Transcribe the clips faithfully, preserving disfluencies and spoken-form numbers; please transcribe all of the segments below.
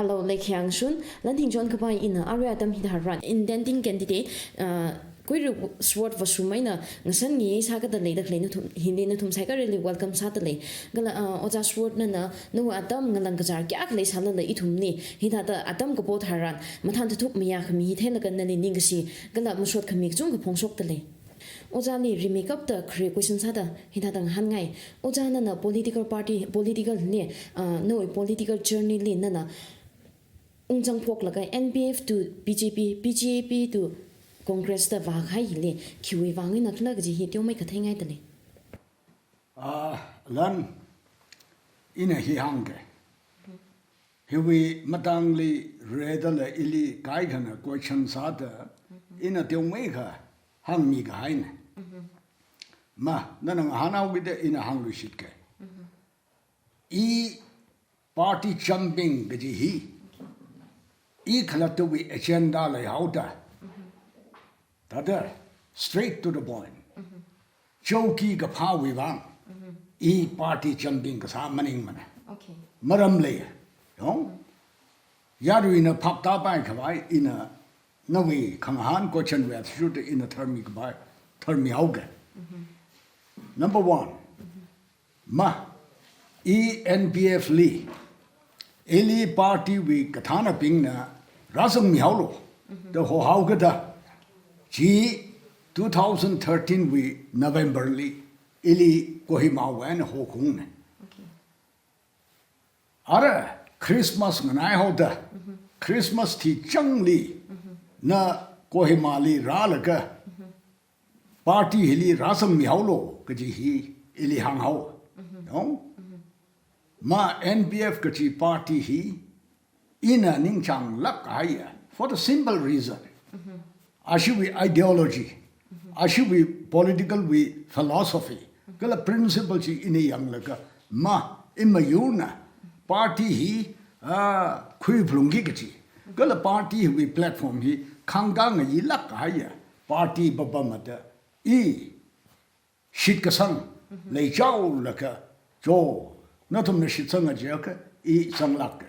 Hello, Lekhyang Shun, lan thingchon kapai ina arui atam hitharan intending candidate, uh, Kuiri Sword Vashum eina ngasan ngi sākada leida khalei nathum, hili nathum saikorali welcome sāda lei. Kala, uh, Ojā Sword nana, nawui atam ngalang kachar kayākha leisālala ithumli hithāda atam kapo tharan mathān tathup mayā khami hi theilaga nali ningkashi kala mashot khami kachungkha phongshokda lei. Ojāli rimeikapta khare question sāda hithāda ngahānngai. Ojā nana political party, political li, ah, nawui political journey li nana ungzangphoklaga N P F to B J P, B J P to Congress da vākahai hili khiwui vang eina khala kaji hi teomeikha theingaida lei. Ah, lan, ina hi hāngke. Hiwui matangli redala ili kaikhana question sāda, ina teomeikha hāngmi kahaina. Ma, nana ngahānhaokida ina hāngluishitke. I party jumping kaji hi, i khalattawui agenda leihaoda. Thāda, straight to the point. Chowki kaphāwui vang, i party jumping kasā maningmana. Okay. Maram lei. Yong? Yaruina phaptāpai khavai ina nawui khangahān question wui athishurda ina tharmi kapai, tharmihaoke. Number one, ma, i N P F li, ili party wui kathānabingna rāzangmihaolu da hohaokada, chi two thousand thirteen wui November li, ili Kohimawui eina hokaungna. Okay. Ara Christmas nganaihaoda, Christmas thichangli, na Kohimali rālaga, party hili rāzangmihaolu kaji hi ili hānghao. Yong? Ma N P F kaji party hi, ina ningchānglāk kahaiya, for the simple reason. Ashiwui ideology, ashiwui political wui philosophy, kala principle chi ina yanglaga, ma, imayurna, party hi, ah, khuiphalungki kaji. Kala party hiwui platform hi, khangkā ngayilāk kahaiya, party papamada, i shitkasang, leichaolaga, cho, nathumna shitsanga jiakha, i zanglāke.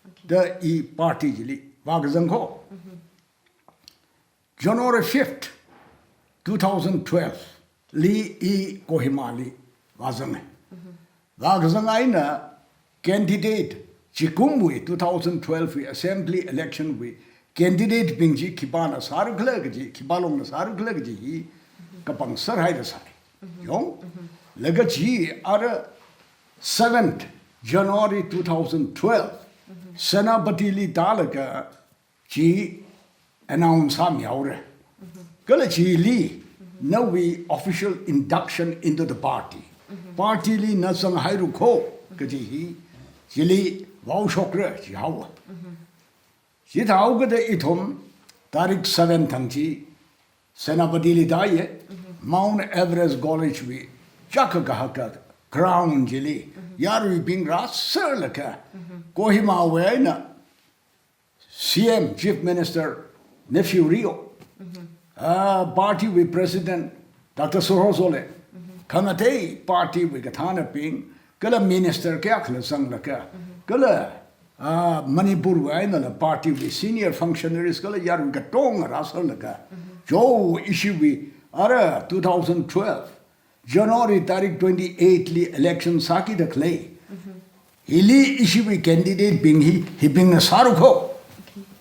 Okay. Da i party chili, vākazang ko. January fifth, two thousand twelve li i Kohimali vāzanga. Vākazang eina candidate, chikumwui two thousand twelve wui assembly election wui candidate bing chi khipāna sāra khala kaji, khipā longna sāra khala kaji hi kapangser haida sai. Yong? Laga chi ara seventh January two thousand twelve, Senapatili tālaga chi announce sāmihaora. Kala chili, nawui official induction into the party. Party li na zanghairu ko, kaji hi, chili vaoshokra, chihaowa. Chithāhaokada ithum, tarik seven thang chi, Senapatili tāya, Mount Everest College wui, chaka kahaka ground chili, yaruibing rāserlaga, Kohimawui eina, C M, Chief Minister Neiphiu Rio, ah, party wui President Doctor Surho Zole, khangatei party wui kathānabing, kala minister kayākhala zanglaga, kala, ah, Manipur wui einala party wui senior functionaries, kala yarui katonga rāserlaga, cho ishiwui, ara two thousand twelve, January tarik twenty-eight li election sākida khalei. Hili ishiwui candidate bing hi, hibingna sāra ko.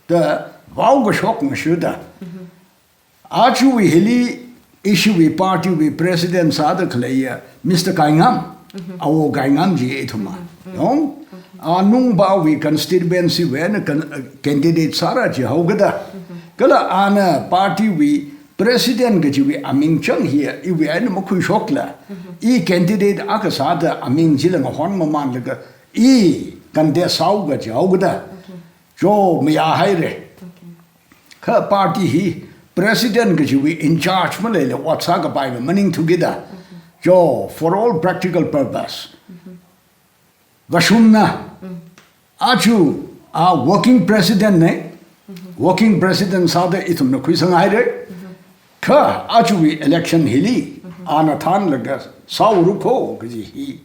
Da vaokashok ngashuda. Ajawui hili ishiwui party wui president sāda khaleiya Mister Kaingam. Awo Kaingam chi ithumna. Yong? Anungpawui constituency wui eina can-, candidate sāra chihaokada. Kala ana party wui president kajiwui aming chang hi iwui eina makhuishokla. I candidate akha sāda aming chila ngahon mamanlaga i contest sāhaoga chihaokada. Cho mayāhaira. Kha party hi president kajiwui in charge maleila ot sākapai maningthukida. Cho for all practical purpose. Vashumna, aja, a working president na, working president sāda ithumna khuisanghaira. Kha ajawui election hili, ana thānlaga sāhaora ko kaji hi.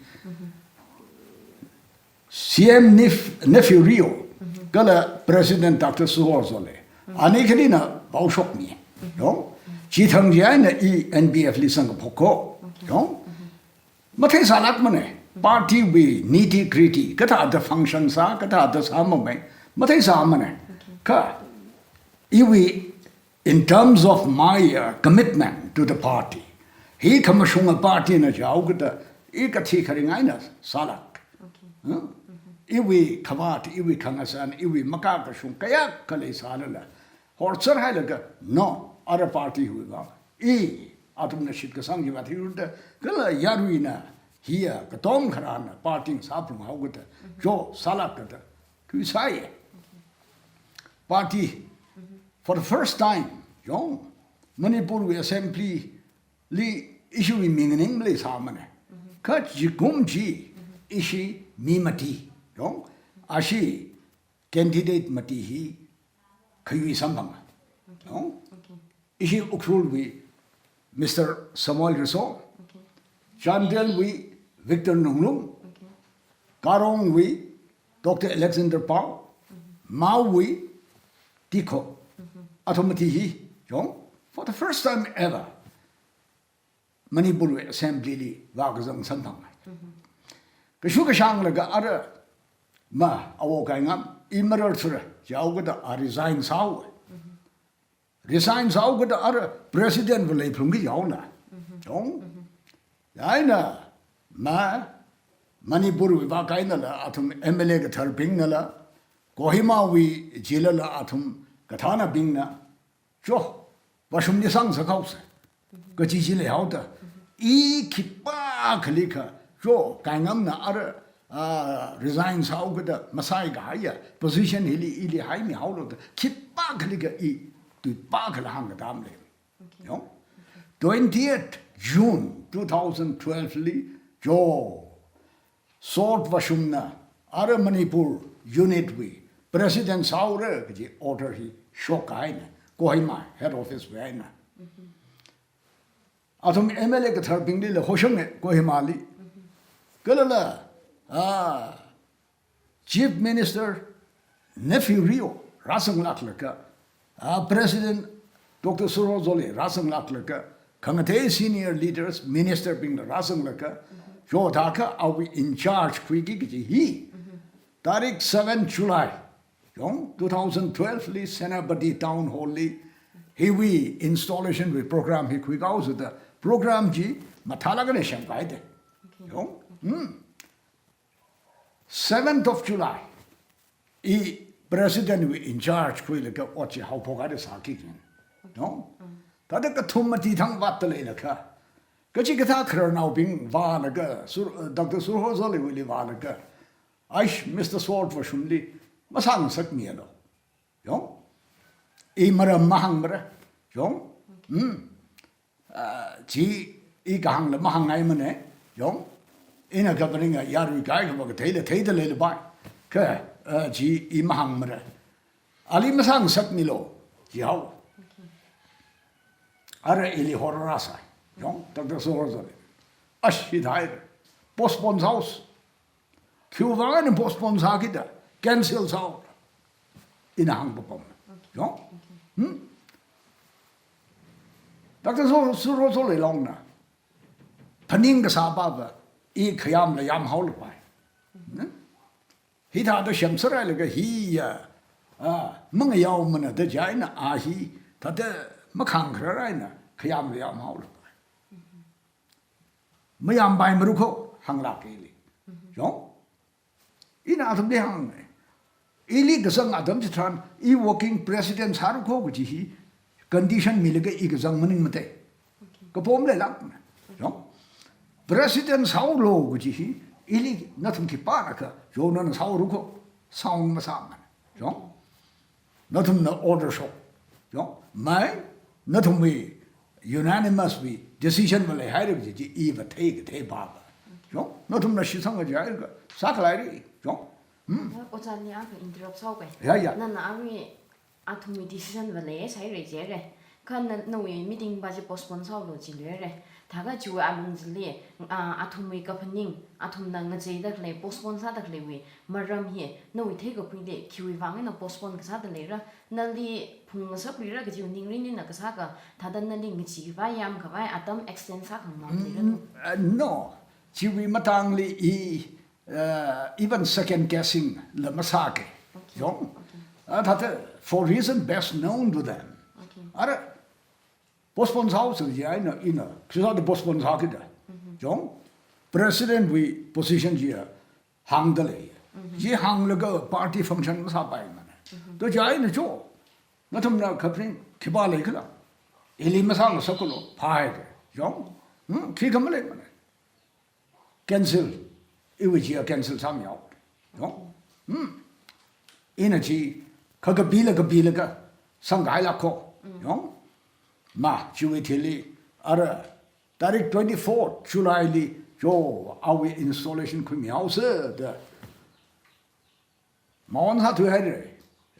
C M Neif-, Neiphiu Rio, kala President Doctor Surho Zole. Ani khalina pao shokmi. Yong? Chithang chieina i N P F li sangkaphok ko. Yong? Matheisālākmana. Party wui nitty gritty, kathāda function sā, kathāda sāmamei, matheisāmana. Kha, iwui, in terms of my, uh, commitment to the party, hi khamashunga party na jihaokida, i kathi kharing eina sālāk. Okay. Huh? Iwui khavāt, iwui khangasan, iwui makakashung kayākha leisālala, horchar hailaga, no, ara party wui vang, i, athumna shitkasang chiva thiruda, kala yaruina, hiya, katom kharana, party sāphalung haokida, jo, sālākda, khuisai. Party, for the first time, yong, Manipur wui assembly li ishi wui mi nganing maleisāmana. Kha zingkum chi, ishi mi mati, yong, ashi candidate mati hi khayui samphanga. Okay. Yong? Okay. Ishi Ukhrul wui Mister Samuel Riso, okay, Chandel wui Victor Nunglung, okay, Karong wui Doctor Alexander Pau, Mao wui Tikho, athum mati hi, yong, for the first time ever, Manipur wui assembly li vākazang samphanga. Kashu kashanglaga ara ma awo Kaingam, i marar sura, jihaokida a resign sāhaowa. Resign sāhaokida ara president va leiphalungki jihaona. Yong? Chieina, ma, Manipur wui vākainala, athum M L A katharbingnala, Kohima wui jilala, athum kathānabingna, jo, vāshungli sangsak haosa. Kaji chi leihaoda, i khipākhali kha, jo, Kaingamna ara, ah, resign sāhaokida, masai kahaiya position hili, ili haimihaolo da, khipākhali kha i, tuipākhala hāngkadam lei. Okay. Yong? Twentieth June two thousand twelve li, jo, Sword Vashumna, ara Manipur unit wui president sāhaora kaji order hi shokkahaina, Kohima head office wui eina. Athum M L A katharbinglila hoshanga Kohima li. Kalala, ah, Chief Minister Neiphiu Rio rāsanglāklaga, ah, President Doctor Surho Zole rāsanglāklaga, khangatei senior leaders, minister bingla rāsanglaga, jo thākha awui in charge khuiki kaji hi. Tarik seven July, yong, two thousand twelve li Senapati Town Hall li, hiwui installation wui program hi khuikahao sāda, program chi mathālāk eina semkahaida. Okay. Yong? Hmm. Seventh of July, i president wui in charge khuilaga ot chi haophok haida sāki jin. No? Thāda kathum mati thang vātda leilakha, kachikathā khararnaobing vālaga, Sur-, Doctor Surho Zole wuili vālaga, aish, Mister Sword Vashumli masāngasakmialu. Yong? I maram mahāngmara. Yong? Hmm. Ah, chi i kahāngla mahāngngaimanei, yong. Ina kaphaninga yarui kaikhava katheila theida leilapai. Kha, ah, chi i mahāngmara. Ali masāngasakmilu, jihao. Ara ili horrāsai. Yong, Doctor Surho Zole. Ashi thai. Postpone sāhaosa. Khiwuivang eina postpone sākida, cancel sāhaora. Ina hāngpapam. Okay. Yong? Okay. Hmm? Doctor Su-, Surho Zole longna. Phaning kasāpava, i khayamla yamhaolapai. Hmm? Hithāda semserhailaga hiya, ah, mangayaomana da chieina a hi, thāda makhāngkharar eina, khayamla yamhaolapai. Mayampai maru kho, hānglāk ili. Yong? Ina athumli hānga. Ili kazang atam chitharan, i working president sāra kho kaji hi, condition milaga i kazang maningmatei. Okay. Kapom leilākna. Yong? President sāhaolu kaji hi, ili nathum khipānakha, yong nana sāhaora kho, sāung masāmana. Yong? Nathumna order shok. Yong, mai, nathumwui unanimous wui decision va leihaira kaji chi iva thei kathei pava. Yong, nathumna shitsang kaji haira ka, sākhaleira, yong. Hmm. Ojāli akha interrupt sāuke. Ya, ya. Nana arui athumwui decision va leisāhaira jire. Kha na, nawui meeting va chi postpone sāhaolu jiluire. Thākha chiwui alung chili, ah, athumwui kaphaning, athumna ngacheida khalei, postpone sāda khaleiwui maram hi, nawui theikakhuili, khiwui vang eina postpone kasāda leira, nali phungngasakluira kajiwui ningrin eina kasā ka, thāda nali ngachee khavai, yam khavai, atam extend sākhangarum leira Mm, to? uh, no. Chiwui matangli i, uh, even second guessing la masāke. Okay, Yong. okay. Uh, thāda for reason best known to them. Okay. Ara postpone sāhaosa jia ina, ina. Khisāda postpone sākida. Yong. President wui position jia hāngda lei. Ji hānglaga party function masāpaimana. To jia ina cho. Nathumna kaphaning khipā leikhala. Ili masāngasaklu, phāhaida. Yong. Hmm, khikha maleimana. Cancel. Iwui jia cancel sāmihao. Yong. Hmm. Ina chi, kha kapilaga kapilaga, sangkahailāko. Yong. Ma, chiwui thili, ara, tarik twenty-fourth July li, yo, awui installation khuimihaosa da. Maon sāthuihaira.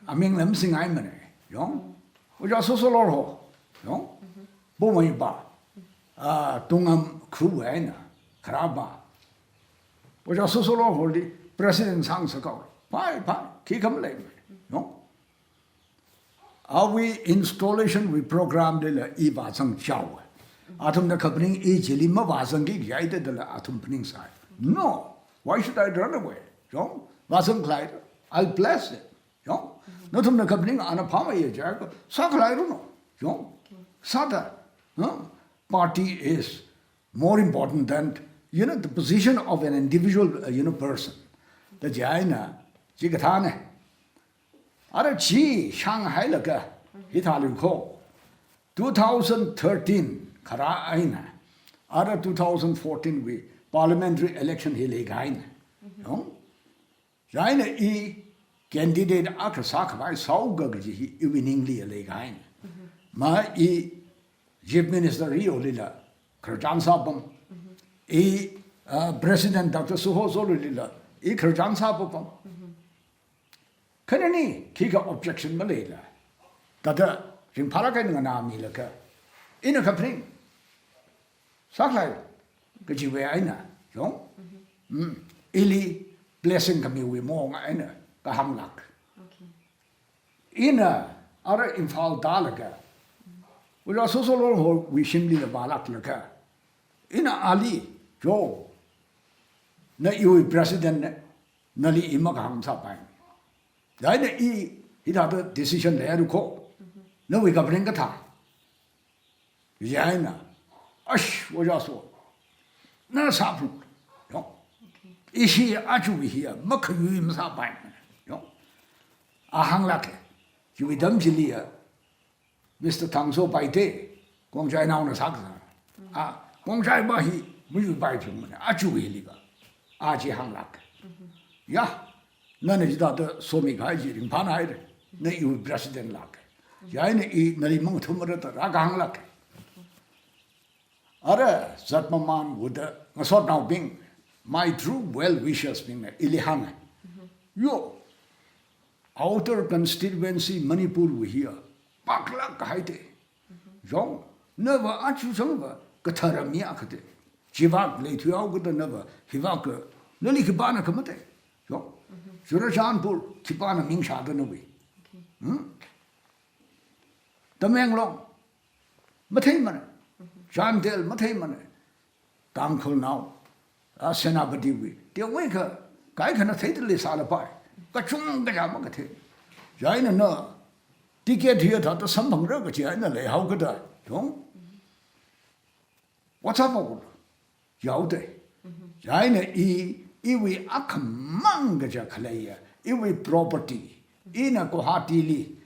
Aming lam singhaimana. Yong. Ojā Sosolor ho. Yong. Bomai ba. Ah, Tungam khuwui eina. Kharā ba. Ojā Sosolor holi president sāngasakhaora. Phāi, phāi. Khikha maleimana. Yong. Awui installation wui program lila i vāzangchaowa. Athumna kaphaning i chili mavāzangki kaji eina dala athum phaningsai. No, why should I run away? Yong, vāzangkhalei, I'll bless it. Yong, nathumna kaphaning ana phāmeiya jiakha, sākhalei runo. Yong, sāda, huh? Party is more important than, you know, the position of an individual, uh, you know, person. Da jia ina, chikathāna. Ara chi shānghailaga, hithāli ko. Two thousand thirteen kharā eina. Ara two thousand fourteen wui parliamentary election hi leikahaina. Yong? Chieina i candidate akha sākhavai sāoga kaji hi iwui ningli leikahaina. Ma i Chief Minister Rio lila khararchan sāpam. I, uh, President Doctor Suhozo lila i khararchan sāpam. Khanani, khikha objection maleila. Thāda ringphālāk eina nganāmilaga. Ina kaphaning sākhalei kajiwui eina, yong? Mm. Ili blessing khamiwui maong eina kahānglāk. Okay. Ina ara Imphal tālaga. Ojā Sosolor howui shimlila vālāklaga. Ina ali, yo, na iwui president na, nali i makahāng sāpai. Chieina i, hithāda decision leiya ruko. Nawui kaphaning kathā. Chieina, ash, Ojā So. Na sāphu. Yo. Okay. Ishi aja hi ya, makhayui masāpai. Yo. A hānglāka. Chiwui atam chili ya, Mister Thangso Paite, Khongjainaona sākasā. A, Khongjaipā hi, mayuipai phungmana, aja hili ka. A chi hānglāk. Ya, nana chithāda somikahai chi ringphānāhaira, na iwui president lāk. Chieina i nali mangathumara da rākahānglāk. Ara zatmaman wuda ngasotnaobing, my true well wishers bingna ili hānga. Yo, outer constituency Manipur wui hiya, paklāk kahai te. Yong, nava aja changva, kathara mi akha te. Chivak leithuihaokida nava, hivak ka, nali khipāna khamate. Yong, Churachandpur, khipāna ming shāda nawui. Okay. Hmm? Tamenglong, matheimana. Chandel matheimana. Tangkhulnao, a, Senapatiwui. Teomeikha, kaikhana theida leisālapai. Kachungkha ya makathei. Chieina na, ticket hiya thāda samphangra kaji eina leihaokida. Yong? What's up, Uncle? Yaoda. Chieina i, iwui akhamang kaja khaleiya, iwui property, ina Guwahati li,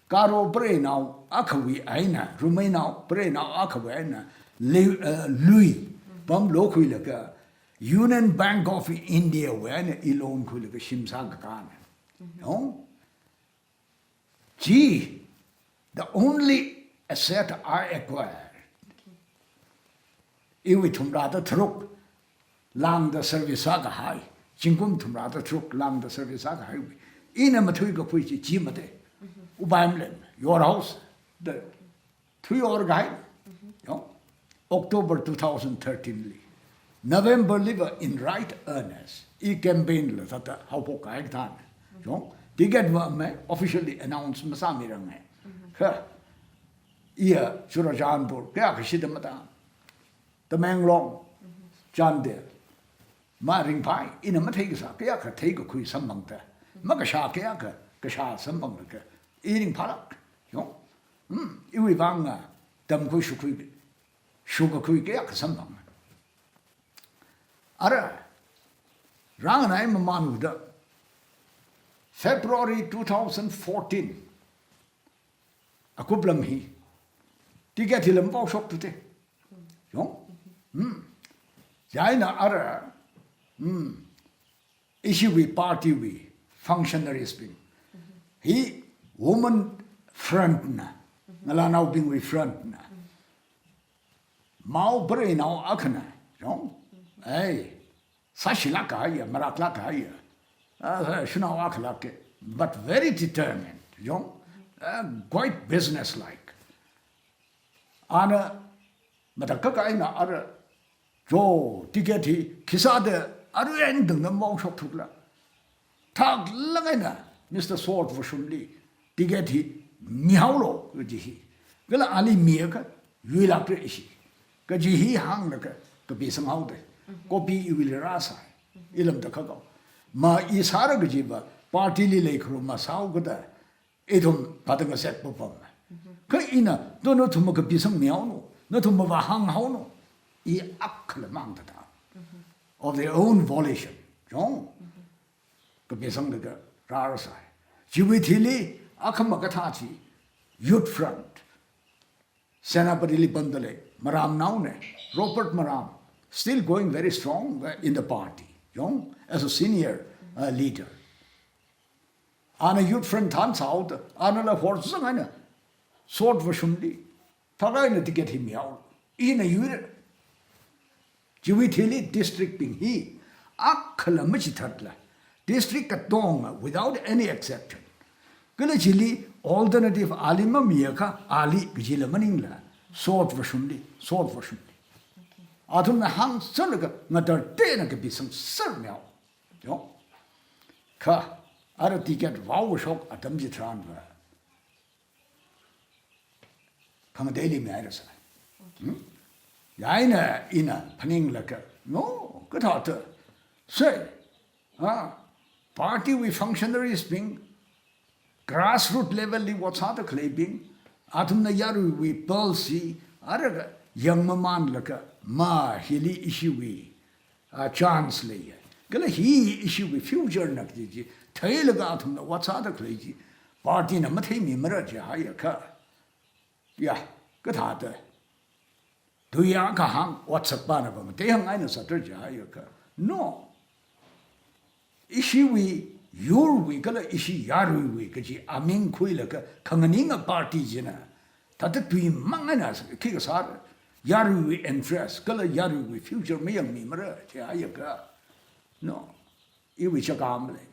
Garo preinao akhawui eina, Romainao preinao akhawui eina, lui, eh, lui, pamlo khuilaga, Union Bank of India wui eina i loan khuilaga shim sākakāna. No? Chi, the only asset I acquired. Iwui thumrāda tharuk, lāngda service sākahai, zingkum thumrāda tharuk, lāngda service sākahaiwui. Ina mathuikakhui chi, chi mate. Ubai malen, your house, the, thuiorkahai. Yo. October two thousand thirteen li, November liva in right earnest, i campaign la thāda haophok kahai kathāna. Chong, ticket va mai officially announce masāmirangai. Kha, iya Churachandpur, kayākha shida mata, Tamenglong, Chandel, ma ringphai, ina mathei kasā, kayākha theikakhui samphangda, makashā kayākha, kashā samphanglaga, i ringphālāk, yong. Hmm, iwui vang nga, tamkhui shukhui, shukakhui kayākha samphang. Ara, rānganai mamānwuida, February two thousand fourteen, akuplam hi, ticket hila mavaoshokthuda. Yong? Hmm. Chieina ara, hmm, ishiwui party wui functionaries bing. Hi women front na, ngalānaobingwui front na. Mao pareinao akhana, yong? Ai, sāshilāk kahaiya, marāklāk kahaiya. Ah, shanao akhalāka, but very determined, yong? Ah, quite businesslike. Ana, matakkak eina ara, jo, ticket hi, khisāda, arui eina tangda mavaoshokthukla. Thaklāk eina, Mister Sword Vashumli, ticket hi, mihaolu, kaji hi. Kala ali miakha, yuilākra ishi. Kaji hi hānglaga, kapisanghaoda. Copy iwuili rāsai. Ilam da khakao. Ma i sāra kajiva, party li leikharuma sāhaokada. Ithum phatangaset papam. Kha ina, to nathum kapisangmihaonu, nathum mavāhānghaonu, i akhala mang thāda. Of their own volition. Yong. Kapisanglaga rārsai. Chiwui thili, akhama kathā chi, Youth Front. Senapatili pamda lei, Maramnaona, Robert Maram, still going very strong, uh, in the party, yong, as a senior, uh, leader. Ana Youth Front thānsāhaoda, anala horzang eina, Sword Vashumli, thaklāk eina ticket hi mihaolu, ina yuira. Chiwui thili district bing hi, akhala machithatla, district katonga without any exception. Kala chili alternative ali mamiakha, ali kajila maningla, Sword Vashumli, Sword Vashumli. Athumna hāngsālaga ngatar tena kapisangsermihaowa. Yong. Kha, ara ticket vaoshok atam chitharanva. Khangateili mihairasai. Hmm? Chieina ina phaninglaga, no, kathāda. Sei, ha, party wui functionaries bing, grassroot level li ot sāda khaleibing, athumna yaruiwui pulse hi, araga yangmamānlaga, ma hili ishiwui, ah, chance leiya. Kala hi ishiwui future na kaji chi, theilaga athumna ot sāda khalei chi, party na matheimimara jihaiakha. Ya, kathāda. Tuiya kahāng, WhatsApp pana pa, matei hāngngaina sātra jihaiakha. No. Ishiwui, yurwui, kala ishi yaruiwui, kaji aming khuilaga, khanganinga party china. Thāda tuimang eina, khi kasāra, yaruiwui interest, kala yaruiwui future mayangmimara, jihaiakha. No. Iwui chakam lei.